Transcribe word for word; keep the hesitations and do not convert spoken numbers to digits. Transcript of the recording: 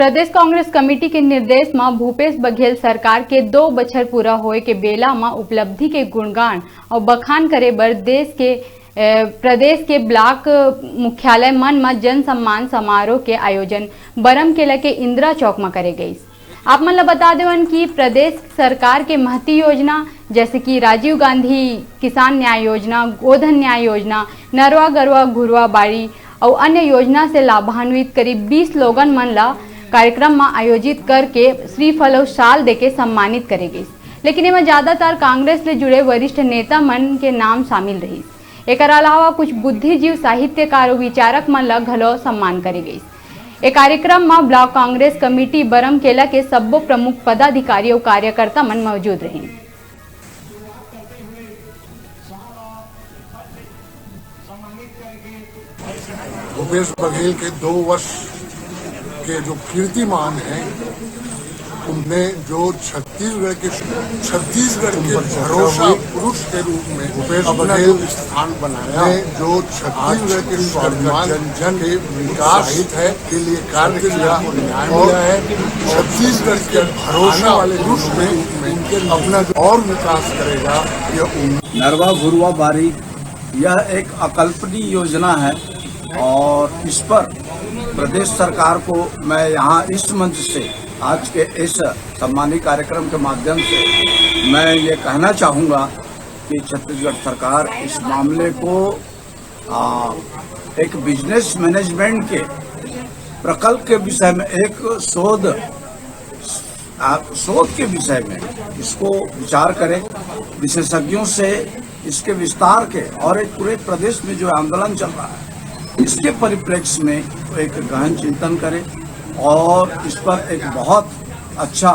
प्रदेश कांग्रेस कमेटी के निर्देश म भूपेश बघेल सरकार के दो बछर पूरा होए के बेला म उपलब्धि के गुणगान अउ बखान करे बर देश के, अ, प्रदेश के ब्लॉक मुख्यालय मन म जन सम्मान समारोह के आयोजन बरमकेला के इंदिरा चौक म करे गइस। आप मन ल बता देवन कि प्रदेश सरकार के महती योजना, जैसे कि राजीव गांधी किसान न्याय योजना, गोधन न्याय योजना, नरवा गरवा घुरवा बारी अउ अन्य योजना से लाभान्वित करीब बीस लोगन मन ला कार्यक्रम म आयोजित करके श्रीफल अउ शाल देके सम्मानित करे गइस। लेकिन एमा ज्यादातर कांग्रेस ले जुड़े वरिष्ठ नेता मन के नाम शामिल रहिस। एकर अलावा कुछ बुद्धिजीव, साहित्यकार अउ विचारक मन ला घलो सम्मान करे गइस। ए कार्यक्रम म ब्लॉक कांग्रेस कमेटी बरमकेला के सब्बो प्रमुख पदाधिकारी अउ कार्यकर्ता मन मौजूद रहिन। भूपेश बघेल के दो वर्ष के जो कीर्तिमान है, उनने जो छत्तीसगढ़ के, छत्तीसगढ़ के भरोसा पुरुष के रूप में भूपेश बघेल स्थान बनाया, ने जो छत्तीसगढ़ के स्वाभिमान, जन जन के विकास हित है के लिए कार्य किया और न्याय मिला है। छत्तीसगढ़ के भरोसा वाले पुरुष में उनके अपना जो और विकास करेगा, यह उम्मीद। नरवा घुरवा बारी, यह एक अकल्पनीय योजना है और इस पर प्रदेश सरकार को मैं यहाँ इस मंच से, आज के इस सम्मानित कार्यक्रम के माध्यम से मैं ये कहना चाहूँगा कि छत्तीसगढ़ सरकार इस मामले को, आ, एक बिजनेस मैनेजमेंट के प्रकल्प के विषय में, एक शोध, आ, शोध के विषय में इसको विचार करें, विशेषज्ञों से इसके विस्तार के, और एक पूरे प्रदेश में जो आंदोलन चल रहा है, इसके परिप्रेक्ष्य में एक गहन चिंतन करें और इस पर एक बहुत अच्छा